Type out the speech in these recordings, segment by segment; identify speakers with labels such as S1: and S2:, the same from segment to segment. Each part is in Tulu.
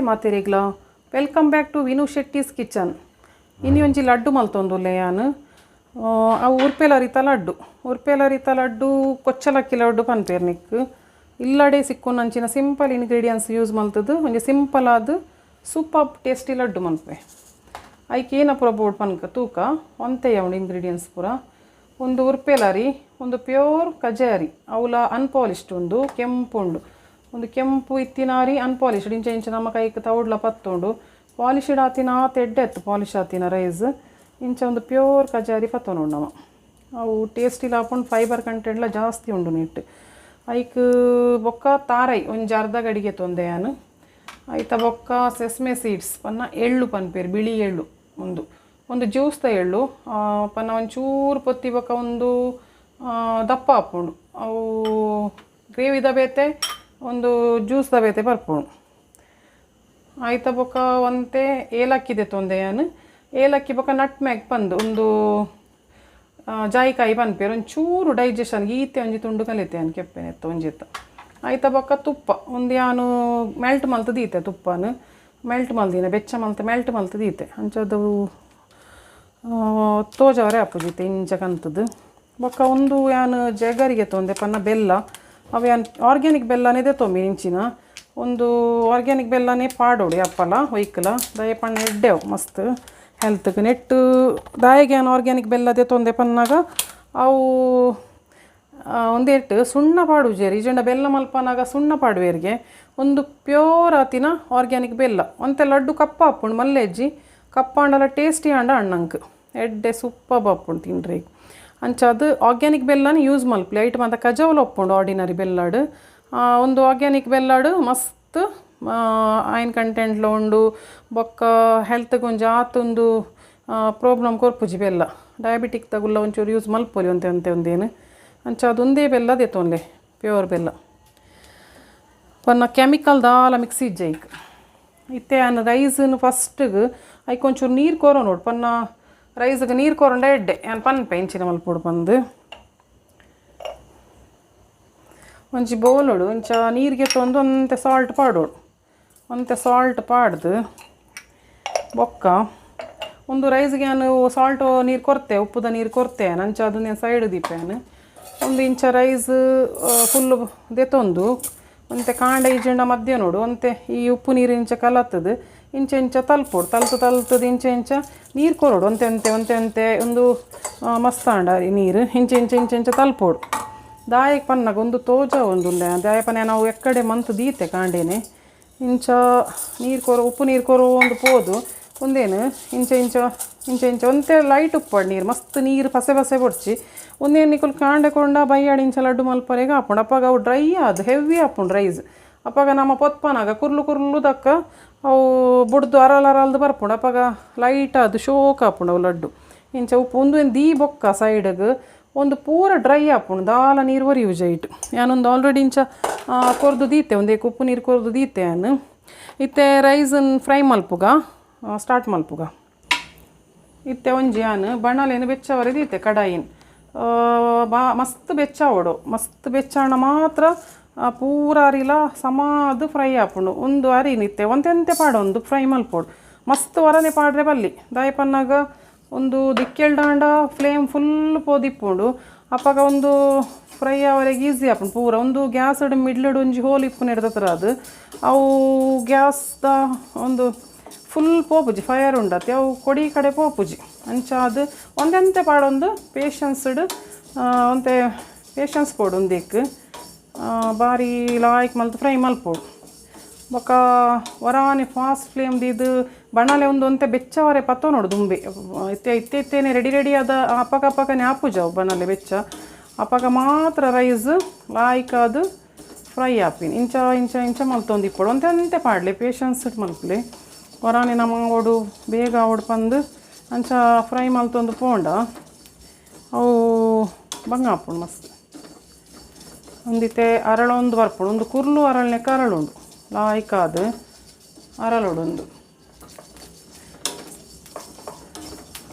S1: ಮಾತೆರಿಗ್ಲ welcome back to Vinu Shetty's kitchen. ಇನಿ ಒಂಜಿ ಲಡ್ಡು ಮಲ್ತೊಂದುಲ್ಲೆ ಯಾನ್. ಅವು ಉರ್ಪೆಲರಿತ ಲಡ್ಡು, ಉರ್ಪೆಲರಿತ ಲಡ್ಡು ಕೊಚ್ಚಲಕ್ಕಿ ಲಡ್ಡು ಪನ್ಪೇರ್ ನಿಕ್ಕ್. ಇಲ್ಲಡೆ ಸಿಕ್ಕುನಂಚಿನ ಸಿಂಪಲ್ ಇಂಗ್ರೀಡಿಯೆಂಟ್ಸ್ ಯೂಸ್ ಮಲ್ತದು ಒಂಜಿ ಸಿಂಪಲ್ ಆದ್ ಸೂಪರ್ ಟೇಸ್ಟಿ ಲಡ್ಡು ಮನ್ಪೆ. ಐಕ್ ಏನ ಪೂರ ಬೋಡು ಪನ್ಕ ತೂಕ ಒಂತೆಯ ಉಂಡು ಇಂಗ್ರೀಡಿಯೆಂಟ್ಸ್ ಪೂರ. ಒಂದು ಉರ್ಪೆಲರಿ, ಒಂದು ಪ್ಯೂರ್ ಕಜಾರಿ, ಅವುಲ ಅನ್ಪಾಲಿಶ್ಡ್, ಉಂದು ಕೆಂಪು ಉಂಡು, ಒಂದು ಕೆಂಪು ಇತ್ತಿನ ಅರಿ ಅನ್ಪಾಲಿಶ್ಡ್. ಇಂಚ ಇಂಚ ನಮ್ಮ ಕೈಕ್ ತೌಡ್ಲ ಪತ್ತುಂಡು. ಪಾಲಿಶ್ಡ್ ಆತಿನ ಆತ್ ಎಡ್ಡೆ ಇತ್ತು ಪಾಲಿಶ್ ಆತಿನ ರೈಸ್. ಇಂಚ ಒಂದು ಪ್ಯೂರ್ ಕಜಾರಿ ಪತ್ತೊನುಂಡು ನಮ. ಅವು ಟೇಸ್ಟಿಲ ಆಪುಂಡು, ಫೈಬರ್ ಕಂಟೆಂಟ್ಲ ಜಾಸ್ತಿ ಉಂಡು ನೆಟ್. ಐಕ್ ಬೊಕ್ಕ ತಾರೈ ಒಂಜಿ ಅರ್ಧ ಗಡಿಗೆ ತೊಂದೆ ಯಾನ್. ಐತ ಬೊಕ್ಕ ಸೆಸ್ಮೆ ಸೀಡ್ಸ್ ಪನ್ನ ಎಳ್ಳು ಪನ್ಪೇರು, ಬಿಳಿ ಎಳ್ಳು. ಒಂದು ಒಂದು ಜ್ಯೂಸ್ದ ಎಳ್ಳು ಪನ್ನ ಒಂಚೂರು ಪೊತ್ತಿ ಬೊಕ್ಕ ಒಂದು ದಪ್ಪ ಆಪುಂಡು. ಅವು ಗ್ರೇವಿದ ಬೇತೆ, ಒಂದು ಜ್ಯೂಸ್ದ ಬೇತೆ ಬರ್ಪುಂಡು. ಐತ ಬೊಕ್ಕ ಒಂತೆ ಏಲಕ್ಕಿ ದೆತ್ತೊಂದೆ ಯಾನ್. ಏಲಕ್ಕಿ ಬೊಕ್ಕ ನಟ್ಮೆಗ್ ಪಂದು ಒಂದು ಜಾಯಿಕಾಯಿ ಪನ್ಪೇರು. ಒಂಚೂರು ಡೈಜೆಷನ್ ಈತೆ ಒಂಜಿ ತುಂಡು ಕಲಿತೆ ಯಾನ್ ಕೆಪ್ಪೆನೆತ್ತ ಒಂಜಿತ್ತ. ಐತ ಬೊಕ್ಕ ತುಪ್ಪ ಒಂದು ಯಾನು ಮೆಲ್ಟ್ ಮಲ್ತ್ ದೀತೆ. ತುಪ್ಪನ ಮೆಲ್ಟ್ ಮಲ್ದಿನ, ಬೆಚ್ಚ ಮಲ್ತ್ ಮೆಲ್ಟ್ ಮಲ್ತ್ ದೀತೆ. ಅಂಚದು ತೋಜವರೆ ಆಪುಜಿತ್ತೆ ಇಂಚ ಕಂತದ್ದು. ಬೊಕ್ಕ ಒಂದು ಯಾನ್ ಜಗರಿಗೆ ತೊಂದೆ ಪನ್ನ ಬೆಲ್ಲ. ಅವು ಯಾನ್ ಆರ್ಗ್ಯಾನಿಕ್ ಬೆಲ್ಲನೇ ದೆತ್ತೊಂಬಿ. ಇಂಚಿನ ಒಂದು ಆರ್ಗ್ಯಾನಿಕ್ ಬೆಲ್ಲನೇ ಪಾಡೋಡು ಅಪ್ಪಲ ಒಯ್ಕಲ ದಯ ಪಣ್ಣ ಎಡ್ಡೆವು ಮಸ್ತ್ ಹೆಲ್ತ್ಗೆ ನೆಟ್ಟು. ದಾಯೆಗ್ ಯಾನ್ ಆರ್ಗ್ಯಾನಿಕ್ ಬೆಲ್ಲ ದೆತ್ತೊಂದೆ ಪನ್ನಾಗ, ಅವು ಒಂದೆಟ್ಟು ಸುಣ್ಣ ಪಾಡುಜೆರ್. ಇಜ್ಜಂಡ ಬೆಲ್ಲ ಮಲ್ಪನಾಗ ಸುಣ್ಣ ಪಾಡುವೆರ್ಗೆ. ಒಂದು ಪ್ಯೂರ್ ಆತಿನ ಆರ್ಗ್ಯಾನಿಕ್ ಬೆಲ್ಲ. ಒಂತೆ ಲಡ್ಡು ಕಪ್ಪ ಆಪುಂಡು ಮಲ್ಲೆಜ್ಜಿ. ಕಪ್ಪಾಂಡಲ ಟೇಸ್ಟಿ ಆಂಡ ಅಣ್ಣಂಕ್ ಎಡ್ಡೆ ಸೂಪರ್ ಆಪುಂಡು ತಿನ್ರೆ. ಅಂಚ ಅದು ಆರ್ಗ್ಯಾನಿಕ್ ಬೆಲ್ಲನ ಯೂಸ್ ಮಲ್ಪಲೆ. ಐಟ್ ಮಾತ ಕಜವುಲ ಉಪ್ಪುಂಡು ಆರ್ಡಿನರಿ ಬೆಲ್ಲಡ್. ಒಂದು ಆರ್ಗ್ಯಾನಿಕ್ ಬೆಲ್ಲಡ್ ಮಸ್ತ್ ಐರನ್ ಕಂಟೆಂಟ್ಲ ಉಂಡು. ಬೊಕ್ಕ ಹೆಲ್ತ್ಗೆ ಒಂಜಿ ಆತೊಂದು ಪ್ರಾಬ್ಲಮ್ ಕೊರ್ಪುಜಿ ಬೆಲ್ಲ. ಡಯಾಬಿಟಿಕ್ ತಗುಲ್ಲ ಒಂಚೂರು ಯೂಸ್ ಮಲ್ಪೊಲಿ ಒಂತೆ ಒಂತೆ ಒಂದೇನು. ಅಂಚ ಅದೊಂದೇ ಬೆಲ್ಲ ದೆತ್ತೊನ್ಲೆ, ಪ್ಯೂರ್ ಬೆಲ್ಲ. ಪನ್ನ ಕೆಮಿಕಲ್ ದಾಲ ಮಿಕ್ಸ್ ಇಜ್ಜ ಐಕ್. ಇತ್ತೆ ಯಾನ್ ರೈಸ್ನ್ ಫಸ್ಟ್ಗೆ ಐಕ್ ಒಂಚೂರು ನೀರು ಕೊರ ನೋಡು. ಪನ್ನ ರೈಸ್ಗೆ ನೀರು ಕೊರಂಡ ಎಡ್ಡೆ. ಯಾನ್ ಪನ್ಪೆ ಇಂಚಿನ ಮಲ್ಪೊಡು ಪಂದು. ಒಂಜಿ ಬೋಲೋಡು ಒಂಚ ನೀರಿಗೆ ತೊಂದು ಒಂತೆ ಸಾಲ್ಟ್ ಪಾಡೋಡು. ಒಂತೆ ಸಾಲ್ಟ್ ಪಾಡ್ದು ಬೊಕ್ಕ ಒಂದು ರೈಸ್ಗೆ ಯಾನ್ ಸಾಲ್ಟ್ ನೀರು ಕೊರ್ತೆ, ಉಪ್ಪುದ ನೀರು ಕೊರ್ತೆ. ಅಂಚ ಅದನ್ನ ಸೈಡ್ ದೀಪೆ. ಒಂದು ಇಂಚ ರೈಸ್ ಫುಲ್ಲು ದೆತ್ತೊಂದು ಒಂತೆ ಕಾಂಡ ಇಜ್ಜಿಂಡ ಮಧ್ಯ ನೋಡು. ಒಂತೆ ಈ ಉಪ್ಪು ನೀರು ಇಂಚ ಕಲತ್ತದು ಇಂಚ ಇಂಚ ತಲ್ಪೊಡು. ತಲ್ತು ತಲ್ತದು ಇಂಚ ಇಂಚ ನೀರು ಕೊರೊಡು. ಒಂತೆ ಒಂತೆ ಒಂತೆ ಒಂತೆ ಒಂದು ಮಸ್ತಾಂಡ ನೀರು ಇಂಚ ಇಂಚ ಇಂಚ ಇಂಚ ತಲ್ಪೊಡು. ದಾಯೆಗ್ ಪನ್ನಗ ಒಂದು ತೋಜ ಒಂದುಲ್ಲೆ. ದಾಯ ಪನ್ಯ ನಾವು ಎಕ್ಕಡೆ ಮಂತ್ ದೀತೆ ಕಾಂಡೇನೆ. ಇಂಚ ನೀರು ಕೊರು, ಉಪ್ಪು ನೀರು ಕೊರು ಒಂದು ಪೋದು ಒಂದೇನು ಇಂಚ ಇಂಚ ಇಂಚ ಇಂಚ ಒಂತೆ ಲೈಟ್ ಉಪ್ಪಾಡು ನೀರು. ಮಸ್ತ್ ನೀರು ಪಸೆ ಪಸೆ ಬೊಡ್ಚಿ. ಒಂದೇನು ನಿಕುಲು ಕಾಂಡೆ ಕೊಂಡ ಬಯ್ಯಾಡಿ ಇಂಚ ಲಡ್ಡು ಮಲ್ಪರೆಗ ಆಪುಂಡು. ಅಪ್ಪಗ ಅವು ಡ್ರೈ ಆದ್ ಹೆವಿ ಆಪುಂಡು ರೈಸ್. ಅಪ್ಪಗ ನಮ್ಮ ಪೊತ್ಪನಾಗ ಕುರ್ಲು ಕುರ್ಲು ದಕ್ಕ ಅವು ಬುಡ್ದು ಅರಲ್ ಅರಲ್ದು ಬರ್ಪುಂಡು. ಅಪ್ಪಗ ಲೈಟ್ ಆದ್ ಶೋಕ್ ಆಪುಂಡು ಅವು ಲಡ್ಡು. ಇಂಚ ಉಪ್ಪು ಒಂದು ದೀ ಬೊಕ್ಕ ಸೈಡ್ಗ್ ಒಂದು ಪೂರ ಡ್ರೈ ಆಪುಂಡು, ದಾಲ ನೀರು ಒರಿಯುಜ ಐಟ್. ಯಾನೊಂದು ಆಲ್ರೆಡಿ ಇಂಚ ಕೊರ್ದು ದೀತೆ, ಒಂದೇಕ್ ಉಪ್ಪು ನೀರು ಕೊರ್ದು ದೀತೆ ಯಾನ್. ಇತ್ತೆ ರೈಸನ್ ಫ್ರೈ ಮಲ್ಪುಗ ಸ್ಟಾರ್ಟ್ ಮಲ್ಪುಗ. ಇತ್ತೆ ಒಂಜಿ ಯಾನ್ ಬಣಲೆನ್ ಬೆಚ್ಚವರೆ ದೀತೆ ಕಡಾಯಿನ್. ಬಾ ಮಸ್ತ್ ಬೆಚ್ಚಾವೊಡು. ಮಸ್ತ್ ಬೆಚ್ಚಾಂಡ ಮಾತ್ರ ಪೂರ ಅರಿಲ ಸಮಾದ್ ಫ್ರೈ ಆಪುಂಡು. ಒಂದು ಅರಿನ್ ಇತ್ತೆ ಒಂತೆಂತೆ ಪಾಡೊಂದು ಫ್ರೈ ಮಲ್ಪೊಡು. ಮಸ್ತ್ ವರನೆ ಪಾಡ್ರೆ ಬಲ್ಲಿ. ದಾಯೆ ಪನ್ನಾಗ ಒಂದು ದಿಕ್ಕೆಲ್ಡಾಂಡ ಫ್ಲೇಮ್ ಫುಲ್ ಪೋದಿಪ್ಪುಂಡು. ಅಪಗ ಒಂದು ಫ್ರೈ ಆವರೆಗೆ ಈಸಿ ಆಪುಂಡು ಪೂರ. ಒಂದು ಗ್ಯಾಸ್ ಮಿಡ್ಲಡ್ ಒಂಜಿ ಹೋಲ್ ಇಪ್ಪುನೆಡ್ದ ಅದು ಅವು ಗ್ಯಾಸ್ದ ಒಂದು ಫುಲ್ ಪೋಪುಜಿ, ಫೈರ್ ಉಂಡತ್ತೆ, ಅವು ಕೊಡಿ ಕಡೆ ಪೋಪುಜಿ. ಅಂಚ ಅದು ಒಂದೆಂತೆ ಪಾಡೊಂದು ಪೇಷನ್ಸ್ಡ್ ಒಂತೆ ಪೇಷನ್ಸ್ ಬೋಡು. ಒಂದೇಕ್ ಬಾರಿ ಲಾಯ್ಕ್ ಮಲ್ತ್ ಫ್ರೈ ಮಲ್ಪೊಡು. ಬೊಕ್ಕ ವರಾನೆ ಫಾಸ್ಟ್ ಫ್ಲೇಮ್ ದೀದ್ ಬಣಲೆ ಒಂದು ಒಂತೆ ಬೆಚ್ಚವರೆ ಪತ್ತೊ ನೋಡು ದುಂಬೆ. ಇತ್ತೆ ಇತ್ತೆ ಇತ್ತೇನೆ ರೆಡಿ ರೆಡಿ ಆದ ಅಪಗ ಅಪಗನೆ ಆಪುಜವು ಬಣಲೆ ಬೆಚ್ಚ. ಅಪಗ ಮಾತ್ರ ರೈಸ್ ಲಾಯ್ಕ್ ಅದು ಫ್ರೈ ಆಪಿನಿ. ಇಂಚ ಇಂಚ ಇಂಚ ಮಲ್ತೊಂದು ಇಪ್ಪೊಡು. ಒಂತೆ ಒಂತೆ ಪಾಡ್ಲೆ, ಪೇಷನ್ಸ್ ಮಲ್ಪಲೆ. ವರಾನೆ ನಮ ಆವೊಡು, ಬೇಗ ಆವೊಡು ಪಂದು ಅಂಚ ಫ್ರೈ ಮಲ್ತೊಂದು ಪೋಂಡ ಅವು ಬಂಗ ಆಪುಂಡು ಮಸ್ತ್. ಒಂದಿತ್ತೆ ಅರಳೊಂದು ಬರ್ಪುಂಡು. ಒಂದು ಕುರ್ಲು ಅರಳನೆಕ್ಕ ಅರಳುಂಡು. ಲಾಯ್ಕಾದ್ ಅರಳೊಡೊಂದು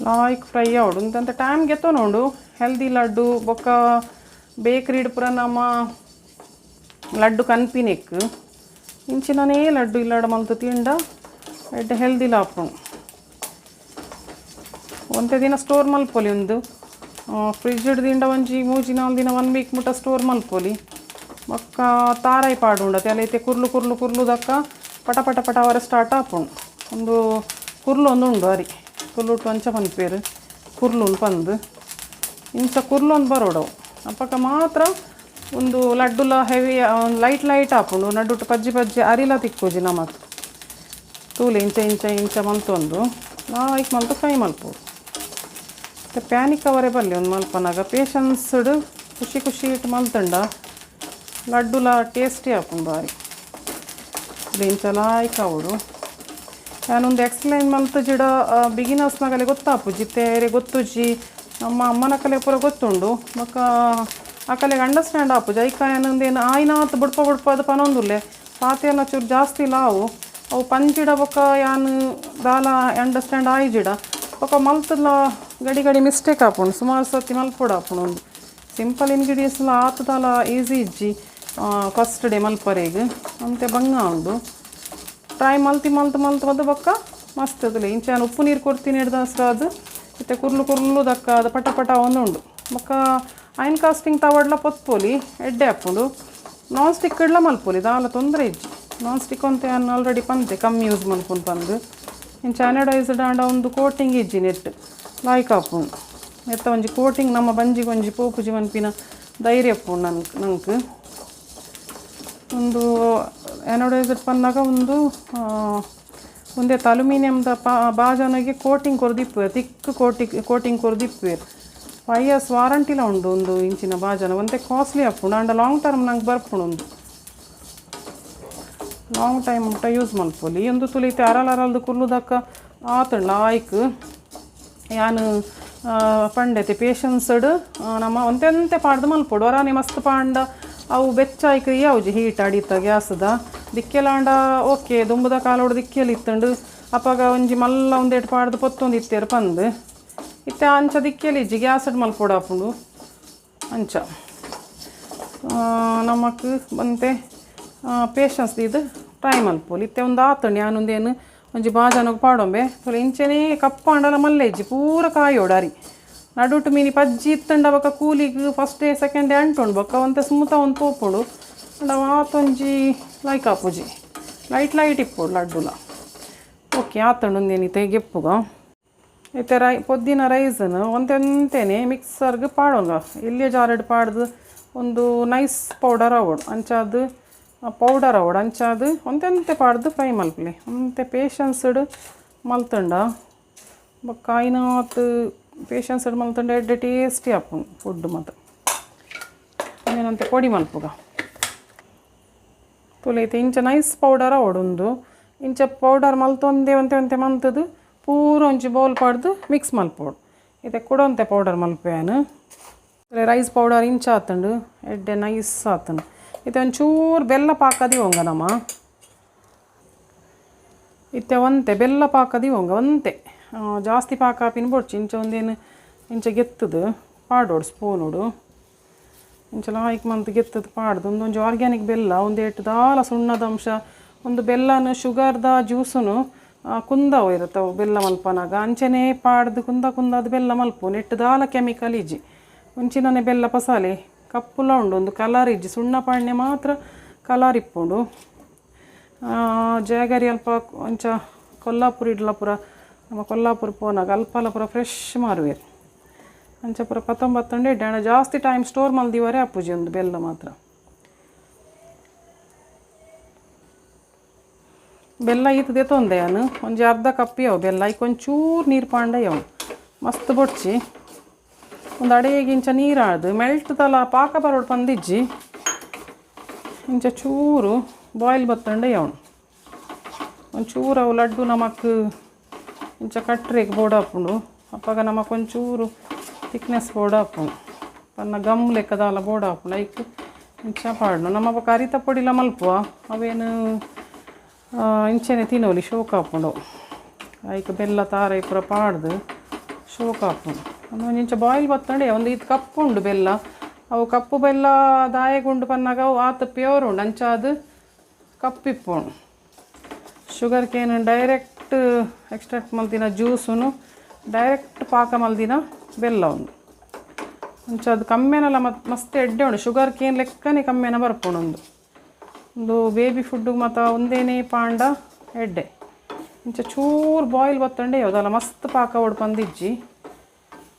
S1: ಲಾಯ್ಕ್ ಫ್ರೈ ಆವೊಡು. ಉಂದಂತ ಟೈಮ್ ಗೆತ್ತೊನುಂಡು. ಹೆಲ್ದಿ ಲಡ್ಡು. ಬೊಕ್ಕ ಬೇಕ್ರಿಡ್ ಪೂರ ನಮ್ಮ ಲಡ್ಡು ಕನ್ಪಿನೆಕ್. ಇಂಚಿನನೇ ಲಡ್ಡು ಇಲ್ಲಾಡ ಮಲ್ತು ತಿಂಡ ಎಡ್ಡೆ ಹೆಲ್ದಿ ಆಪುಂಡು. ಒಂತೆ ದಿನ ಸ್ಟೋರ್ ಮಲ್ಪೊಲಿ ಒಂದು ಫ್ರಿಜ್ ದಿಂಡ ಒಂಜಿ 3-4 ದಿನ 1 ವೀಕ್ ಮುಟ್ಟ ಸ್ಟೋರ್ ಮಲ್ಪೊಲಿ. ಬೊಕ್ಕ ತಾರಾಯಿ ಪಾಡುಂಡು ಅತೆ ಐತೆ ಕುರ್ಲು ಕುರ್ಲು ಕುರ್ಲು ದಕ್ಕ ಪಟ ಪಟ ಪಟ ಅವರ ಸ್ಟಾರ್ಟ್ ಆಪುಂಡು. ಒಂದು ಕುರ್ಲು ಒಂದು ಉಂಡು ಅರಿ ಕುರ್ಲುಟ್ಟು ಅಂಚ ಪನ್ಪೇರು ಕುರ್ಲು ಪಂದು ಇಂಚ ಕುರ್ಲು ಒಂದು ಬರೋಡವು. ಅಪ್ಪಕ್ಕ ಮಾತ್ರ ಒಂದು ಲಡ್ಡುಲ heavy light light ಆಪುಂಡು. ನಡುಟು ಪಜ್ಜಿ ಪಜ್ಜಿ ಅರಿಲ ತಿಕ್ಕುಜಿ ನಮಕ್. ತೂಲೆ ಇಂಚ ಇಂಚ ಇಂಚ ಮಲ್ತೊಂದು ಲಾಯ್ಕ್ ಮಲ್ತು ಫ್ರೈ ಮಲ್ಪೊಡು. ಮತ್ತು ಪ್ಯಾನಿಕ್ ಅವರೇ ಬರಲಿ ಒಂದು ಮಲ್ಪನಾಗ ಪೇಷನ್ಸ್ಡ್ ಖುಷಿ ಖುಷಿ ಇಟ್ಟು ಮಲ್ತುಂಡ ಲಡ್ಡುಲ ಟೇಸ್ಟಿ ಆಪುಂಡು ಬಾರಿ. ಇಂಚ ಲಾಯ್ಕ್ ಆವೊಡು. ಯಾನೊಂದು ಎಕ್ಸ್ಪ್ಲೈನ್ ಮಲ್ತು ಜಿಡ ಬಿಗಿನರ್ಸ್ನಗಲೆ ಗೊತ್ತಾಪುಜಿ ಇತ್ತೆ ಗೊತ್ತುಜಿ ನಮ್ಮ ಅಮ್ಮನ ಕಲೆ ಪೂರ ಗೊತ್ತುಂಡು. ಬೊಕ್ಕ ಅಕಲೆಗೆ ಅಂಡರ್ಸ್ಟ್ಯಾಂಡ್ ಆಪುಜಿ. ಐಕ ಏನೊಂದೇನು ಆಯ್ನಾತ್ ಬುಡ್ಪ ಬುಡ್ಪ ಅದು ಪನೊಂದುಲ್ಲೆ ಪಾತೆಲ್ಲ ಚೂರು ಜಾಸ್ತಿ ಲಾವು ಅವು ಪಂಚಿಡ ಬೊಕ್ಕ ಯಾನ್ ದಾಲ ಅಂಡರ್ಸ್ಟ್ಯಾಂಡ್ ಆಯ್ಜಿಡ ಬೊಕ್ಕ ಮಲ್ತುಲ ಗಡಿ ಗಡಿ ಮಿಸ್ಟೇಕ್ ಆಪುಂಡು. ಸುಮಾರು ಸರ್ತಿ ಮಲ್ಪೊಡು ಆಪುಂಡು. ಒಂದು ಸಿಂಪಲ್ ಇಂಗ್ರೀಡಿಯೆಂಟ್ಸ್ ಆತ್ ದಾಲ ಈಸಿ ಇಜ್ಜಿ ಫಸ್ಟ್ ಡೇ ಮಲ್ಪರೆಗ್ ಅಂತೆ ಬಂಗ ಉಂಡು. ಟ್ರೈ ಮಲ್ತಿ ಮಲ್ತು ಮಲ್ತು ಮಲ್ತು ಬೊಕ್ಕ ಮಸ್ತ್ ಅದುಲೆ. ಇಂಚ ಉಪ್ಪು ನೀರು ಕೊರ್ತೀನಿ ಹಿಡ್ದು ಅದು ಇತ್ತೆ ಕುರ್ಲು ಕುರ್ಲು ದಕ್ಕ ಅದು ಪಟ ಪಟ ಒಂದು ಉಂಡು. ಬೊಕ್ಕ ಐನ್ ಕಾಸ್ಟಿಂಗ್ ತವಡ್ಲ ಪೊತ್ಪೊಲಿ ಎಡ್ಡೆ ಆಪುಂಡು. ನಾನ್ ಸ್ಟಿಕ್ ಇಡ್ಲ ಮಲ್ಪೊಲಿ ದಾಲ ತೊಂದರೆ ಇಜ್ಜಿ. ನಾನ್ ಸ್ಟಿಕ್ ಅಂತ ಯಾನ್ ಆಲ್ರೆಡಿ ಪಂತೆ ಕಮ್ಮಿ ಯೂಸ್ ಮಲ್ಪುನು ಪಂದು. ಇಂಚ ಅನಡೈಸ್ಡ್ ಆಂಡ ಒಂದು ಕೋಟಿಂಗ್ ಇಜ್ಜಿ ನೆಟ್ ಲಾಯ್ಕ್ ಆಪುಂಡು. ನೆತ್ತ ಒಂಜಿ ಕೋಟಿಂಗ್ ನಮ್ಮ ಬಂಜಿಗೆ ಒಂಜಿ ಪೋಪುಜಿ ಪನ್ಪಿನ ಧೈರ್ಯ ಉಪ್ಪುಂಡು ನನ್ಕ್ ನಂಕ್. ಒಂದು ಅನೋಡೈಸ್ಡ್ ಪನ್ನಾಗ ಒಂದು ಒಂದೇತ ಅಲ್ಯೂಮಿನಿಯಮ್ದ ಬಾಜನಗೆ ಕೋಟಿಂಗ್ ಕೊರ್ದಿಪ್ಪುವೆರ್ ತಿಕ್ ಕೋಟಿಂಗ್ ಕೊರ್ದಿಪ್ಪುವೆರ್. 5 ಇಯರ್ಸ್ ವಾರಂಟಿಲ ಉಂಡು ಒಂದು ಇಂಚಿನ ಬಾಜನ. ಒಂತೆ ಕಾಸ್ಟ್ಲಿ ಆಪುಂಡು ಆಂಡ ಲಾಂಗ್ ಟರ್ಮ್ ನಂಗೆ ಬರ್ಪುಂಡು. ಒಂದು ಲಾಂಗ್ ಟೈಮ್ ಮುಟ್ಟ ಯೂಸ್ ಮಲ್ಪೊಲಿ. ಒಂದು ತುಲಿತೆ ಅರಲ್ ಅರಲ್ದು ಕುರ್ಲುದಕ್ಕ ಆತುಂಡು ಲಾಯ್ಕ್. ಯಾನ್ ಪಂಡೆತೆ ಪೇಷನ್ಸ್ಡ್ ನಮ್ಮ ಒಂತೆಂತೆ ಪಾಡ್ದು ಮಲ್ಪೊಡು. ಒರಾನೆ ಮಸ್ತ್ ಪಾಂಡ ಅವು ಬೆಚ್ಚ ಆಯ್ಕ್ ಯಾವ್ಜಿ ಹೀಟ್ ಅಡಿತ ಗ್ಯಾಸ್ದ ದಿಕ್ಕೆಲಾಂಡ ಓಕೆ ದುಂಬುದ ಕಾಲೋಡು ದಿಕ್ಕೆಲ್ ಇತ್ತುಂಡು. ಅಪಗ ಒಂಜಿ ಮಲ್ಲ ಒಂದೇಟ್ ಪಾಡ್ದು ಪೊತ್ತೊಂದು ಇತ್ತೇರು ಪಂದು ಇತ್ತೆ ಅಂಚ ದಿಕ್ಕೆಲ್ ಇಜ್ಜಿ ಗ್ಯಾಸ್ಡ್ ಮಲ್ಪೊಡು ಆಪುಂಡು. ಅಂಚ ನಮಕ್ ಒಂತೆ ಪೇಷನ್ಸ್ ದೀದ್ ಟ್ರೈ ಮಲ್ಪೊಲಿ. ಇತ್ತೆ ಒಂದು ಆತುಂಡು ಯಾನೊಂದೇನು ಒಂಜಿ ಬಾಜನಗ್ ಪಾಡೊಂಬೆ ತೂಲೆ. ಇಂಚೆನೇ ಕಪ್ಪಾಂಡಲ ಮಲ್ಲೆ ಇಜ್ಜಿ ಪೂರ ಕಾಯೋಡು ಅರಿ ನಡುಟು ಮೀನಿ ಪಜ್ಜಿ ಇತ್ತುಂಡ ಬೊಕ್ಕ ಕೂಲಿಗ್ first day second day ಅಂಟುಂಡು ಬೊಕ್ಕ ಒಂತೆ ಸ್ಮೂತ ಒಂದು ಪೋಪುಂಡು. ಆಂಡ ಆತೊಂಜಿ ಲೈಕ್ ಆಪುಜಿ ಲೈಟ್ ಲೈಟ್ ಇಪ್ಪೊಡು ಲಡ್ಡುಲ. ಓಕೆ ಆತುಂಡು ಒಂದೇನು ಇತ್ತೆ ಗೆಪ್ಪುಗ. ಇತ್ತೆ ಪೊದ್ದಿನ ರೈಸನ್ನು ಒಂತೆಂತೆನೆ ಮಿಕ್ಸರ್ಗೆ ಪಾಡೊಂಗ ಎಲ್ಲಿಯ ಜಾರಡ್ ಪಾಡ್ದು ಒಂದು ನೈಸ್ ಪೌಡರ್ ಆವೊಡು. ಅಂಚಾದ್ ಪೌಡರ್ ಆವೊಡು. ಅಂಚಾದ್ ಒಂತೆಂತೆ ಪಾಡ್ದು ಫ್ರೈ ಮಲ್ಪಲೆ ಒಂತೆ ಪೇಷನ್ಸ್ಡ್ ಮಲ್ತುಂಡ ಬೊಕ್ಕ ಆಯ್ನಾತ್ ಪೇಷನ್ಸ್ಡ್ ಮಲ್ತುಂಡ ಎಡ್ಡೆ ಟೇಸ್ಟಿ ಆಪುಂಡು ಫುಡ್ ಮಾತ. ಒಂದೇನಂತೆ ಪೊಡಿ ಮಲ್ಪುಗ ತೂಲೆ. ಇತ್ತೆ ಇಂಚ ನೈಸ್ ಪೌಡರ್ ಆವೊಡು. ಉಂದು ಇಂಚ ಪೌಡರ್ ಮಲ್ತೊಂದೆ ಒಂತೆ ಒಂತೆ ಮಂತುದು ಪೂರ ಒಂಜಿ ಬೌಲ್ ಪಾಡ್ದು ಮಿಕ್ಸ್ ಮಲ್ಪೊಡು. ಇತ್ತೆ ಕುಡ ಒಂತೆ ಪೌಡರ್ ಮಲ್ಪೆ ಯಾನ್. ರೈಸ್ ಪೌಡರ್ ಇಂಚ ಆತುಂಡು ಎಡ್ಡೆ ನೈಸ್ ಆತುಂಡು. ಇತ್ತೆ ಒಂಚೂರು ಬೆಲ್ಲ ಪಾಕ ದೀವೊಂಗ ನಮ. ಇತ್ತೆ ಒಂತೆ ಬೆಲ್ಲ ಪಾಕ ದೀವೊಂಗ ಒಂತೆ ಜಾಸ್ತಿ ಪಾಕ ಆಪಿನ ಬೊಡ್ಚಿ. ಇಂಚ ಒಂದೇನು ಇಂಚ ಗೆತ್ತದು ಪಾಡೋಡು ಸ್ಪೂನುಡು ಇಂಚ ಲಾಯ್ಕ್ ಮಂತ್ ಗೆತ್ತದು ಪಾಡ್ದು. ಒಂದೊಂಜಿ ಆರ್ಗ್ಯಾನಿಕ್ ಬೆಲ್ಲ ಒಂದೇಟು ದಾಲ ಸುಣ್ಣದ ಅಂಶ ಒಂದು ಬೆಲ್ಲನು ಶುಗರ್ದ ಜ್ಯೂಸುನು ಕುಂದವು ಇರುತ್ತೆ ಬೆಲ್ಲ ಮಲ್ಪನಾಗ. ಅಂಚೆನೇ ಪಾಡ್ದು ಕುಂದ ಕುಂದಾದ ಬೆಲ್ಲ ಮಲ್ಪು ನೆಟ್ಟು ದಾಲ ಕೆಮಿಕಲ್ ಇಜ್ಜಿ. ಒಂಚಿನನೆ ಬೆಲ್ಲ ಪಸಾಲೆ ಕಪ್ಪುಲ ಉಂಡು ಒಂದು ಕಲರ್ ಇಜ್ಜಿ. ಸುಣ್ಣ ಪಾಡ್ನೆ ಮಾತ್ರ ಕಲರ್ ಇಪ್ಪುಂಡು. ಜಾಗರಿ ಅಲ್ಪ ಒಂಚ ಕೊಲ್ಲಾಪುರ ಇಡ್ಲ ಪೂರ ನಮ್ಮ ಕೊಲ್ಲಾಪುರ ಪೋನಾಗ ಅಲ್ಪಲ ಪೂರ ಫ್ರೆಶ್ ಮಾರುವೆರ್. ಅಂಚ ಪೂರ ಪತ್ತೊಂಬತ್ತುಂಡು ಎಡ್ಡೆ. ಆಂಡ ಜಾಸ್ತಿ ಟೈಮ್ ಸ್ಟೋರ್ ಮಲ್ದಿವರೆ ಆಪುಜಿ ಒಂದು ಬೆಲ್ಲ ಮಾತ್ರ. ಬೆಲ್ಲ ಈತ್ ದೆತೊಂದೆ ಯಾನ್ ಒಂಜಿ ಅರ್ಧ ಕಪ್ ಯಾವು ಬೆಲ್ಲ ಐಕ್ ಒಂಚೂರು ನೀರು ಪಾಂಡ ಯಾವು ಮಸ್ತ್ ಬೊಡ್ಚಿ. ಒಂದು ಅಡೆಗೆ ಇಂಚ ನೀರು ಆಡ್ದು ಮೆಲ್ಟ್ ತಲ ಪಾಕ ಬರೋಡು ಪಂದಿಜ್ಜಿ. ಇಂಚ ಚೂರು ಬಾಯ್ಲ್ ಬತ್ತಂಡೆ ಯಾವನು ಒಂಚೂರು ಅವು ಲಡ್ಡು ನಮಕ್ ಇಂಚ ಕಟ್ರೆಗ್ ಬೋಡಾಪುಂಡು. ಅಪ್ಪಗ ನಮಕ್ ಒಂಚೂರು ತಿಕ್ನೆಸ್ ಬೋಡಾಪುಂಡು ಪನ್ನ ಗಮ್ ಲೆಕ್ಕದಾಲ ಬೋಡಾಪುಂಡು. ಐಕ್ ಇಂಚ ಪಾಡ್ನು ನಮ್ಮ ಬೊಕ ಅರಿತ ಪೊಡಿಲ ಮಲ್ಪುವ ಅವೇನು ಇಂಚೆನೆ ತಿನ್ನೋಲಿ ಶೋಕ್ ಆಪುಂಡು. ಐಕ್ ಬೆಲ್ಲ ತಾರೈ ಪೂರ ಪಾಡ್ದು ಶೋಕ್ ಆಪುಂಡು. ಒಂದು ಇಂಚ ಬಾಯ್ಲ್ ಬತ್ತಂಡೆ ಒಂದು ಇದು ಕಪ್ಪು ಉಂಡು ಬೆಲ್ಲ. ಅವು ಕಪ್ಪು ಬೆಲ್ಲ ದಾಯಗುಂಡು ಪನ್ನಾಗ ಅವು ಆತ ಪ್ಯೂರ್ ಉಂಡು. ಅಂಚಾದ್ ಕಪ್ಪು Cup ಇಪ್ಪುಂಡು. Sugar cane direct extract ಮಲ್ತಿನ ಜ್ಯೂಸುನು direct ಪಾಕ ಮಲ್ದಿನ ಬೆಲ್ಲ ಉಂದು. ಅಂಚ ಅದು ಕಮ್ಮೆನಲ ಮಸ್ತ್ ಎಡ್ಡೆ ಉಂಡು. ಶುಗರ್ ಕೇನ್ ಲೆಕ್ಕನೆ ಕಮ್ಮೆನ ಬರ್ಪುಂಡು. ಉಂದು ಒಂದು ಬೇಬಿ ಫುಡ್ಡು ಮತ್ತು ಒಂದೇನೇ ಪಾಂಡ ಎಡ್ಡೆ. ಇಂಚ ಚೂರು ಬಾಯ್ಲ್ ಬತ್ತಂಡೆ ಯಾವುದಲ್ಲ ಮಸ್ತ್ ಪಾಕ ಓಡ್ಪಂದಿಜ್ಜಿ.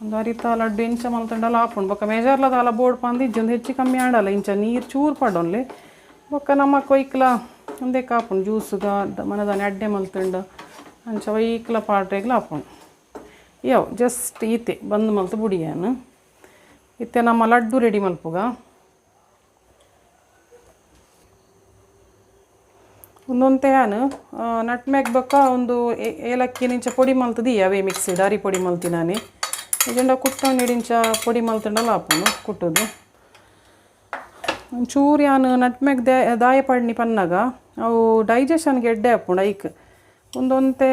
S1: ಒಂದು ಅರಿತ ಲಡ್ಡು ಇಂಚ ಮಲ್ತಂಡಲ ಆಪುಂಡು. ಬೊಕ್ಕ ಮೇಜರ್ಲದಾಲ ಬೋಡ್ ಪಂದಿಜ್ಜಿ, ಒಂದು ಹೆಚ್ಚು ಕಮ್ಮಿ ಆಡಲ್ಲ. ಇಂಚ ನೀರು ಚೂರು ಪಾಡೊನ್ಲೆ ಬೊಕ್ಕ ನಮ್ಮ ಕೊಯ್ಕ್ಲ ಒಂದೇ ಕಾಪುಂಡು ಜ್ಯೂಸುಗ ಮನದಾನೆ ಅಡ್ಡೆ ಮಲ್ತಂಡ ಅಂಚ ಒಯ್ಕ್ಲ ಪಾಡ್ರೆಗ್ಲ ಆಪುಂಡು. ಯಾವ ಜಸ್ಟ್ ಈತೆ ಬಂದ್ ಮಲ್ತು ಬುಡಿಯಾನು. ಇತ್ತೆ ನಮ್ಮ ಲಡ್ಡು ರೆಡಿ ಮಲ್ಪುಗ. ಒಂದೊಂತೆ ಯಾನು ನಟ್ಮೆಗ್ ಬೊಕ್ಕ ಒಂದು ಏಲಕ್ಕಿ ನಿಂಚ ಪೊಡಿ ಮಲ್ತದಿ ಅವೇ ಮಿಕ್ಸಿಡ್ ಅರಿ ಪೊಡಿ ಮಲ್ತಿ ನಾನೇ. ಇಜಂಡ ಕುಟ್ಟೊಂದು ಇಂಚ ಪೊಡಿ ಮಲ್ತಂಡಲ ಆಪುಂಡು ಕುಟ್ಟುದು. ಒಂಚೂರು ಯಾನು ನಟ್ಮೆಗ್ ದಾಯ ಪಡ್ನಿ ಪನ್ನಾಗ ಅವು ಡೈಜೆಷನ್ಗೆ ಎಡ್ಡೆ ಆಪುಂಡು. ಐಕ್ ಒಂದೊಂತೆ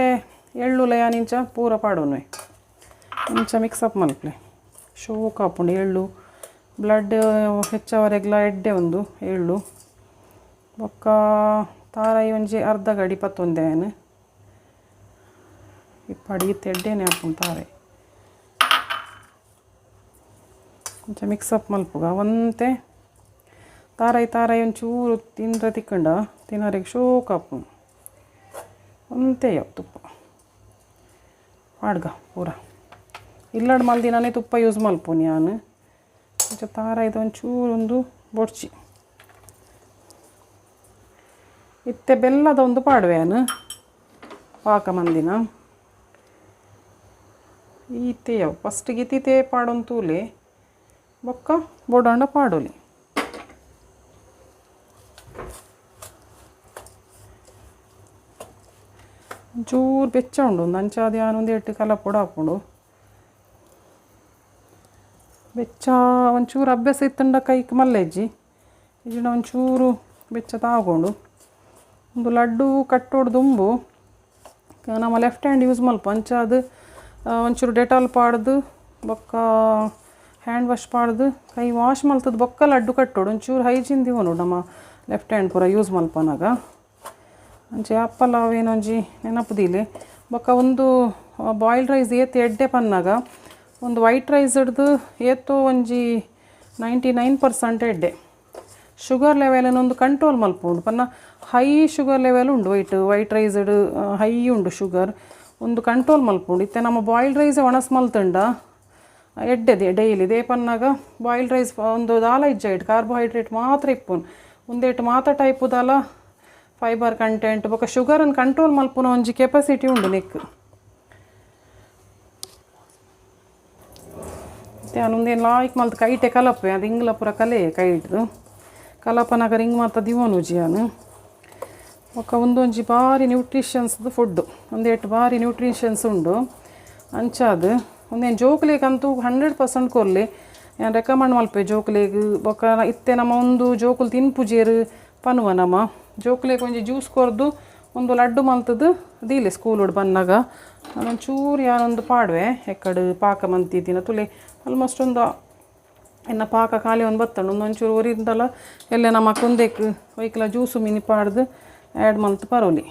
S1: ಎಳ್ಳುಲ ಯಾನ್ ಇಂಚ ಪೂರ ಪಾಡೋನು ಇಂಚ ಮಿಕ್ಸಪ್ ಮಲ್ಪಲೆ ಶೋಕ್ ಆಪುಂಡು. ಎಳ್ಳು ಬ್ಲಡ್ ಹೆಚ್ಚವರೆಗ್ಲ ಎಡ್ಡೆ ಒಂದು ಎಳ್ಳು. ಬೊಕ್ಕ ತಾರಾಯಿ ಒಂಜಿ ಅರ್ಧ ಗಡಿ ಪತ್ತೊಂದೆ ಯಾನು ಇಪ್ಪಡಿ ಇತ್ತು ಎಡ್ಡೆನೆ ಆಪುಂಡು ತಾರಾಯಿ. ಇಂಚ ಮಿಕ್ಸಪ್ ಮಲ್ಪುಗ ಒಂತೆ ತಾರಾಯಿ ತಾರಾಯಿ ಒಂಚೂರು ತಿಂದ್ರೆ ತಿಕ್ಕಂಡ ತಿನ್ನರಿಗೆ ಶೋಕ್ ಆಪುಂಡು. ಒಂತೆ ಯಾವ ತುಪ್ಪ ಪಾಡ್ಗ ಪೂರ ಇಲ್ಲಡ್ ಮಲ್ದಿನಾನೆ ತುಪ್ಪ ಯೂಸ್ ಮಲ್ಪುನಿ ಯಾನು. ಇಂಚ ತಾರಾಯ್ದು ಒಂಚೂರು ಒಂದು ಬೊಡ್ಚಿ. ಇತ್ತೆ ಬೆಲ್ಲದ ಒಂದು ಪಾಡುವೆ ಯಾನು ಪಾಕ ಮಂದಿನ. ಈತೆ ಯಾವ ಫಸ್ಟಿಗೆ ಇತ್ತಿತೇ ಪಾಡೊಂದು ತೂಲೆ ಬೊಕ್ಕ ಬೋಡಾಂಡ ಪಾಡೋಲಿ. ಒಂಚೂರು ಬೆಚ್ಚ ಉಂಡು ಒಂದು ಅಂಚಾದ ಯಾನು ಒಂದು ಎಟ್ಟು ಕಲಪೊಡ ಹಾಪುಂಡು. ಬೆಚ್ಚ ಒಂಚೂರು ಅಭ್ಯಾಸ ಇತ್ತಂಡ ಕೈಕ್ ಮಲ್ಲೆಜ್ಜಿ ಇಜ್ಜಿಂಡ ಒಂಚೂರು ಬೆಚ್ಚ ತಾಗೊಂಡು. ಒಂದು ಲಡ್ಡು ಕಟ್ಟೋಡು ದುಂಬು ನಮ್ಮ left hand use ಮಲ್ಪ. ಅಂಚಾದ ಒಂಚೂರು ಡೆಟಾಲ್ ಪಾಡ್ದು ಬೊಕ್ಕ ಹ್ಯಾಂಡ್ ವಾಶ್ ಪಾಡ್ದು ಕೈ ವಾಶ್ ಮಲ್ತದ ಬೊಕ್ಕ ಲಡ್ಡು ಕಟ್ಟೋಡು. ಒಂಚೂರು ಹೈಜೀನ್ ದಿವನು ನಮ್ಮ ಲೆಫ್ಟ್ ಹ್ಯಾಂಡ್ ಪೂರ ಯೂಸ್ ಮಲ್ಪನಾಗ. ಅಂಚೆ ಅಪ್ಪಲ ಅವೇನೊಂಜಿ ನೆನಪುದಿಲೆ. ಬೊಕ್ಕ ಒಂದು ಬಾಯ್ಲ್ಡ್ ರೈಸ್ ಏತ್ ಎಡ್ಡೆ ಪನ್ನಾಗ ಒಂದು ವೈಟ್ ರೈಸ್ ಹಿಡ್ದು ಏತೋ ಒಂಜಿ 99% ಎಡ್ಡೆ. ಶುಗರ್ ಲೆವೆಲ್ ಒಂದು ಕಂಟ್ರೋಲ್ ಮಲ್ಪುಂಡು. ಪನ್ನ high sugar level ಉಂಡು white white rice high ಉಂಡು ಶುಗರ್ ಒಂದು ಕಂಟ್ರೋಲ್ ಮಲ್ಪುಂಡು. ಇತ್ತೆ ನಮ್ಮ ಬಾಯ್ಲ್ಡ್ ರೈಸ್ ಒಣಸ್ ಮಲ್ತಂಡ ಎಡ್ಡೆದೆ ಡೈಲಿ they ಪನ್ನಾಗ boiled rice ಒಂದು ದಾಲ ಇಜ್ಜ ಇಟ್ಟು ಕಾರ್ಬೋಹೈಡ್ರೇಟ್ ಮಾತ್ರ ಇಪ್ಪುನು. ಒಂದೇಟು ಮಾತ್ರ ಟೈಪು ದಾಲ ಫೈಬರ್ ಕಂಟೆಂಟ್ ಬೊಕ್ಕ ಶುಗರನ್ನು ಕಂಟ್ರೋಲ್ ಮಲ್ಪುನ ಒಂಜಿ ಕೆಪಾಸಿಟಿ ಉಂಡು ನೆಕ್. ಮತ್ತೆ ಲಾಯ್ಕ್ ಮಲ್ತು ಕೈಟೆ ಕಲಪೆ ಅದು ಇಂಗ್ಲ ಪೂರ ಕಲೆ ಕೈ ಇಡ್ದು ಕಲಪನಾಗ ರಿಂಗ್ ಮಾತ ದಿವೋನು ಜಿಯಾನು. ಬೊಕ್ಕ ಒಂದೊಂಜಿ ಬಾರಿ ನ್ಯೂಟ್ರಿಷನ್ಸ್ದು ಫುಡ್ಡು ಒಂದೇಟು ಬಾರಿ ನ್ಯೂಟ್ರಿಷನ್ಸ್ ಉಂಡು. ಅಂಚಾದು ಒಂದೇನು ಜೋಕುಲಿಗಂತೂ 100% ಕೊರ್ಲಿ ಯಾನ್ ರೆಕಮೆಂಡ್ ಮಲ್ಪೆ ಜೋಕುಲಿಗ್. ಬೊಕ್ಕ ಇತ್ತೆ ನಮ್ಮ ಒಂದು ಜೋಕುಲು ತಿನ್ಪುಜೇರು ಪನುವ ನಮ್ಮ ಜೋಕುಲಿಗ್ ಒಂಜಿ ಜ್ಯೂಸ್ ಕೊರ್ದು ಒಂದು ಲಡ್ಡು ಮಲ್ತದು ದೀಲೆ ಸ್ಕೂಲುಡು ಬನ್ನಾಗ. ನಾನೊಂಚೂರು ಯಾನೊಂದು ಪಾಡುವೆ ಎಕ್ಕಡು ಪಾಕ ಮಂತಿದ್ದಿನ ತುಲೆ ಆಲ್ಮೋಸ್ಟ್ ಒಂದು ಎನ್ನ ಪಾಕ ಖಾಲಿ ಒಂದು ಬತ್ತಂಡು ಒಂದು ಒಂಚೂರು ಒರಿಂದಲ ಎಲ್ಲ ನಮ್ಮ ಕುಂದೆಕ್ ಒಯ್ಕಲ ಜ್ಯೂಸು ಮಿನಿ ಪಾಡ್ದು ಆ್ಯಡ್ ಮಲ್ತು ಪರೋಲಿ.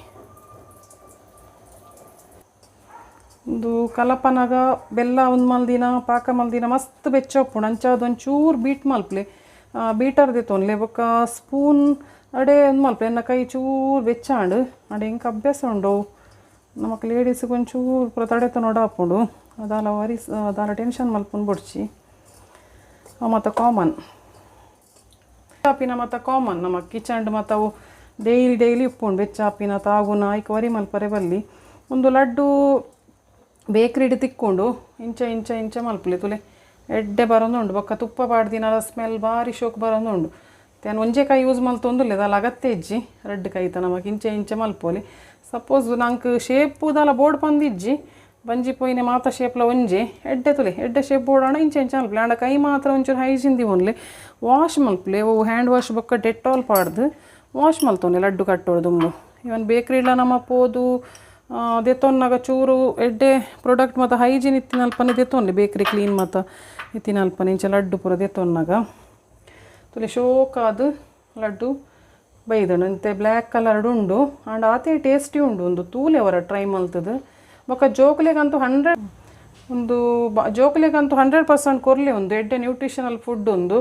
S1: ಒಂದು ಕಲಪನಾಗ ಬೆಲ್ಲ ಒಂದು ಮಲ್ದಿನ ಪಾಕ ಮಲ್ದಿನ ಮಸ್ತ್ ಬೆಚ್ಚ ಉಪ್ಪುಂಡು. ಅಂಚಾದ ಒಂಚೂರು ಬೀಟ್ ಮಲ್ಪಲೆ ಬೀಟರ್ ದೆತ್ತೊನ್ಲೆ ಬೊಕ್ಕ ಸ್ಪೂನ್ ಅಡೆ ಒಂದು ಮಲ್ಪಲೆ ಎನ್ನ ಕೈ ಚೂರು ಬೆಚ್ಚಾಂಡು ಅಡೆ ಎಂಕ್ ಅಭ್ಯಾಸ ಉಂಡು. ನಮಕ್ ಲೇಡೀಸ್ಗೆ ಒಂಚೂರು ಪೂರ ತಡೆತ ನೋಡ ಆಪುಂಡು. ಅದಾಲ ವರಿಸ್ ಅದಾಲ ಟೆನ್ಷನ್ ಮಲ್ಪುಂಡು ಬೊಡ್ಚಿ. ಮತ್ತು ಕಾಮನ್ ಚಾಪಿನ ಮತ್ತು ಕಾಮನ್ ನಮ್ಮ ಕಿಚನ್ಡ್ ಮತ್ತು ಅವು ಡೈಲಿ ಡೈಲಿ ಉಪ್ಪುಂಡು ಬೆಚ್ಚಾಪಿನ ತಾಗುನ ಐಕ್ ವರಿ ಮಲ್ಪರೆ ಬಲ್ಲಿ. ಒಂದು ಲಡ್ಡು ಬೇಕ್ರಿಡ್ ತಿಕ್ಕೊಂಡು ಇಂಚ ಇಂಚ ಇಂಚ ಮಲ್ಪಲೆ ತುಲೆ ಎಡ್ಡೆ ಬರೋದುಂಡು. ಬೊಕ್ಕ ತುಪ್ಪ ಪಾಡ್ದಿನ ಸ್ಮೆಲ್ ಬಾರಿ ಶೋಕ್ ಬರೋದುಂಡು. ಯಾನ್ ಒಂಜೇ ಕೈ ಯೂಸ್ ಮಲ್ತೊಂದುಲ್ಲೆ ದಾಲ ಅಗತ್ಯ ಇಜ್ಜಿ ರಡ್ಡ್ ಕೈತ ನಮಕ್ ಇಂಚ ಇಂಚ ಮಲ್ಪೊಲಿ. ಸಪೋಸ್ ನಂಕ್ ಶೇಪು ದಾಲ ಬೋರ್ಡ್ ಪಂದಿಜ್ಜಿ ಬಂಜಿ ಪೋಯಿನೆ ಮಾತ ಶೇಪ್ಲ ಒಂಜೆ ಎಡ್ಡೆ ತುಲೆ ಎಡ್ಡೆ ಶೇಪ್ ಬೋಡಾಂಡ ಇಂಚ ಇಂಚ ಮಲ್ಪಲೆ. ಆಂಡ ಕೈ ಮಾತ್ರ ಒಂಚೂರು ಹೈಜಿನ್ ದಿವೊನ್ಲೆ ವಾಶ್ ಮಲ್ಪಲೆ. ಅವು ಹ್ಯಾಂಡ್ ವಾಶ್ ಬೊಕ್ಕ ಡೆಟಾಲ್ ಪಾಡ್ದು ವಾಶ್ ಮಲ್ತೊನ್ಲೆ ಲಡ್ಡು ಕಟ್ಟೋಡು ದುಂಬು. ಇವನ್ ಬೇಕ್ರಿಲ ನಮ ಪೋದು ದೆತ್ತೊನ್ನಾಗ ಚೂರು ಎಡ್ಡೆ ಪ್ರಾಡಕ್ಟ್ ಮತ್ತು ಹೈಜಿನ್ ಇತ್ತಿನಲ್ಪನೆ ದೆತ್ತೊನ್ಲೆ ಬೇಕ್ರಿ ಕ್ಲೀನ್ ಮತ್ತು ಇತ್ತಿನಲ್ಪನೆ ಇಂಚ ಲಡ್ಡು ಪೂರ ದೆತ್ತೊನ್ನಾಗ ತುಲೆ ಶೋಕಾದ್ ಲಡ್ಡು ಬೈದಣ ಇಂತೆ ಬ್ಲ್ಯಾಕ್ ಕಲರ್ಡ್ ಉಂಡು ಆಂಡ ಆತೆ ಟೇಸ್ಟಿ ಉಂಡು. ಒಂದು ತೂಲೆ ಅವರ ಟ್ರೈ ಮಲ್ತದು. ಬೊಕ ಜೋಕುಲೆಗಂತೂ 100 ಒಂದು ಜೋಕುಲೆಗಂತೂ 100% ಕೊರ್ಲೆ. ಒಂದು ಎಡ್ಡೆ ನ್ಯೂಟ್ರಿಷನಲ್ ಫುಡ್ ಉಂದು.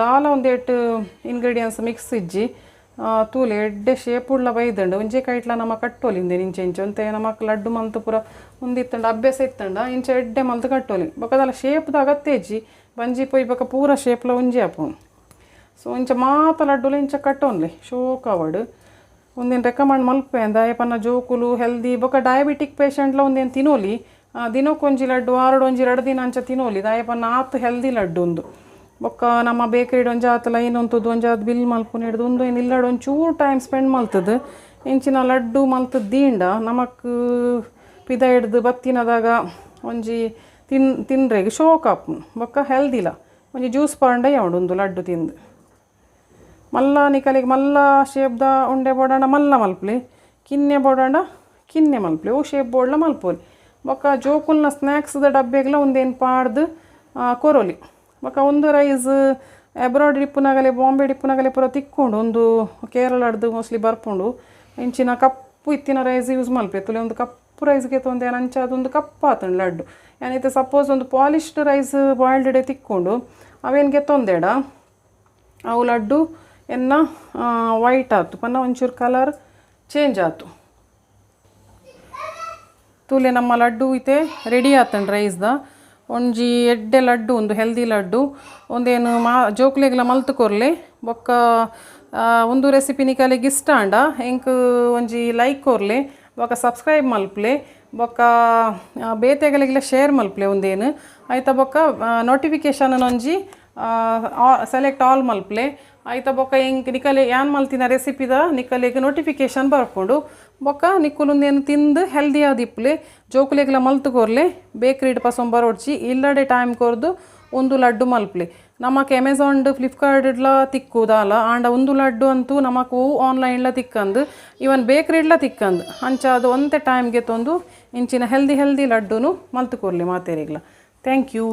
S1: ದಾಲ ಒಂದೇಟ್ ಇಂಗ್ರೀಡಿಯೆಂಟ್ಸ್ ಮಿಕ್ಸ್ ಇಜ್ಜಿ. ತೂಲೆ ಎಡ್ಡೆ ಶೇಪ್ ಉಳ್ಳ ಬೈದಂಡು. ಒಂಜೆ ಕೈಟ್ಲ ನಮ ಕಟ್ಟೋಲಿ ಇಂದೆ ಇಂಚೆ ಇಂಚೆ. ಒಂತೆ ನಮಕ್ ಲಡ್ಡು ಮಲ್ತು ಪೂರ ಉಂದಿತ್ತಂಡ ಅಭ್ಯಾಸ ಇತ್ತಂಡ ಇಂಚ ಎಡ್ಡೆ ಮಲ್ತು ಕಟ್ಟೋಲಿ. ಬೊಕದಲ್ಲ ಶೇಪ್ದ ಅಗತ್ಯ ಇಜ್ಜಿ. ಬಂಜಿ ಪೊಯ್ ಬೊಕ ಪೂರ ಶೇಪ್ಲ ಒಂಜಿ ಆಪುಂಡು. ಸೊ ಇಂಚ ಮಾತ ಲಡ್ಡುಲ ಇಂಚ ಕಟ್ಟೋನ್ಲೆ ಶೋಕ್ ಆವಡ್. ಒಂದೇನು ರೆಕಮೆಂಡ್ ಮಲ್ಪೆ ದಾಯೆ ಪನ್ನ ಜೋಕುಲು ಹೆಲ್ದಿ. ಬೊಕ ಡಯಾಬಿಟಿಕ್ ಪೇಷಂಟ್ಲ ಒಂದೇನು ತಿನ್ನೋಲಿ. ದಿನಕ್ಕೊಂಜಿ ಲಡ್ಡು, ವಾರಡ್ ಒಂಜಿ 2 ದಿನ ಅಂಚ ತಿನ್ನೋಲಿ. ದಾಯೆ ಪನ್ನ ಆತ್ ಹೆಲ್ದಿ ಲಡ್ಡು ಉಂದು. ಬೊಕ್ಕ ನಮ್ಮ ಬೇಕರಿಡ್ ಒಂಜಾತ್ ಲೈನ್ ಉಂತುದು, ಒಂಜಾತ್ ಬಿಲ್ ಮಲ್ಪುನ ಹಿಡ್ದು ಉಂದು ಏನು ಇಲ್ಲಡ್ ಒಂಚೂರು ಟೈಮ್ ಸ್ಪೆಂಡ್ ಮಲ್ತದು ಇಂಚಿನ ಲಡ್ಡು ಮಲ್ತದ್ದು ದೀಂಡ ನಮಕ್ ಪಿದ ಹಿಡ್ದು ಬತ್ತಿನದಾಗ ಒಂಜಿ ತಿನ್ರೆಗ್ ಶೋಕ್ ಆಪುಂಡು. ಬೊಕ್ಕ ಹೆಲ್ದಿಲ. ಒಂಜಿ ಜ್ಯೂಸ್ ಪರ್ಂಡ ಯಾವಡು ಉಂದು ಲಡ್ಡು ತಿಂದು. ಮಲ್ಲ ನಿಕಲಿಗೆ ಮಲ್ಲ ಶೇಪ್ದ ಉಂಡೆ ಬೋಡಾಂಡ ಮಲ್ಲ ಮಲ್ಪುಲೆ, ಕಿನ್ನೆ ಬೋಡಾಂಡ ಕಿನ್ನೆ ಮಲ್ಪುಲೆ, ಅವು ಶೇಪ್ ಬೋಡ್ಲ ಮಲ್ಪೊಲಿ. ಬೊಕ್ಕ ಜೋಕುಲ್ನ ಸ್ನ್ಯಾಕ್ಸ್ದ ಡಬ್ಬೆಗ್ಲ ಒಂದೇನು ಪಾಡ್ದು ಕೊರೊಲಿ. ಬೊಕ್ಕ ಒಂದು ರೈಸ್ ಅಬ್ರಾಡ್ ಇಪ್ಪುನಗಲೆ, ಬಾಂಬೆ ಇಪ್ಪುನಗಲೆ ಪೂರ ತಿಕ್ಕೊಂಡು. ಒಂದು ಕೇರಳಡ್ದು ಮೋಸ್ಟ್ಲಿ ಬರ್ಪುಂಡು. ಇಂಚಿನ ಕಪ್ಪು ಇತ್ತಿನ ರೈಸ್ ಯೂಸ್ ಮಲ್ಪೆ. ತುಲೆ ಒಂದು ಕಪ್ಪು ರೈಸ್ಗೆ ತೊಂದೆ ಅಂಚ ಅದೊಂದು ಕಪ್ಪು ಆತಂಡು ಲಡ್ಡು. ಏನೈತೆ ಸಪೋಸ್ ಒಂದು polished rice boiled ತಿಕ್ಕೊಂಡು ಅವೇನ್ಗೆ ತೊಂದೆಡ ಅವು ಲಡ್ಡು ಎನ್ನ ವೈಟ್ ಆತು ಪನ್ನ ಒಂಚೂರು ಕಲರ್ ಚೇಂಜ್ ಆತು. ತೂಲೆ ನಮ್ಮ ಲಡ್ಡು ಇತ್ತೆ ರೆಡಿ ಆತಂಡು ರೈಸ್ದ. ಒಂಜಿ ಎಡ್ಡೆ ಲಡ್ಡು, ಒಂದು ಹೆಲ್ದಿ ಲಡ್ಡು. ಒಂದೇನು ಮಾ ಜೋಕ್ಲೆಗ್ಲ ಮಲ್ತು ಕೊರ್ಲೆ. ಬೊಕ್ಕ ಒಂದು ರೆಸಿಪಿ ನಿಕಲೆಗ್ ಇಷ್ಟ ಆಂಡ ಎಂಕ್ ಒಂಜಿ ಲೈಕ್ ಕೊರ್ಲೆ, ಬೊಕ್ಕ ಸಬ್ಸ್ಕ್ರೈಬ್ ಮಲ್ಪ್ಲೆ, ಬೊಕ್ಕ ಬೇತೆಗಳಿಗೆಲ್ಲ ಶೇರ್ ಮಲ್ಪ್ಲೆ ಒಂದೇನು ಆಯ್ತಾ. ಬೊಕ್ಕ ನೋಟಿಫಿಕೇಶನ್ ಒಂಜಿ ಸೆಲೆಕ್ಟ್ ಆಲ್ ಮಲ್ಪ್ಲೆ ಆಯ್ತಾ. ಬೊಕ್ಕ ಎಂಕ್ ನಿಕಲೆ ಯಾನ್ ಮಲ್ತಿನ ರೆಸಿಪಿದ ನಿಕಲೆಗ್ ನೋಟಿಫಿಕೇಶನ್ ಬರ್ಪುಂಡು. ಬೊಕ್ಕ ನಿಕ್ಕುಲುಂದೇನು ತಿಂದು ಹೆಲ್ದಿ ಆದಿಪ್ಪುಲೆ. ಜೋಕುಲೆಗ್ಲ ಮಲ್ತು ಕೊರ್ಲೆ. ಬೇಕ್ರಿಡ್ ಪಸೊಂಬ ಬರೋಡ್ಚಿ, ಇಲ್ಲಡೆ ಟೈಮ್ ಕೊರ್ದು ಒಂದು ಲಡ್ಡು ಮಲ್ಪ್ಲೆ. ನಮಕ್ ಅಮೆಝಾನ್, ಫ್ಲಿಪ್ಕಾರ್ಟ್ಡ್ಲ ತಿಕ್ಕುದಾಲ. ಆಂಡ ಒಂದು ಲಡ್ಡು ಅಂತೂ ನಮಕ್ ಆನ್ಲೈನ್ಲ ತಿಕ್ಕಂದು, ಇವನ್ ಬೇಕ್ರಿಡ್ಲ ತಿಕ್ಕಂದು. ಅಂಚ ಅದು ಒಂತೆ ಟೈಮ್ಗೆ ತೊಂದು ಇಂಚಿನ ಹೆಲ್ದಿ ಹೆಲ್ದಿ ಲಡ್ಡುನು ಮಲ್ತು ಕೊರ್ಲಿ ಮಾತೇರಿಗ್ಲ. Thank you.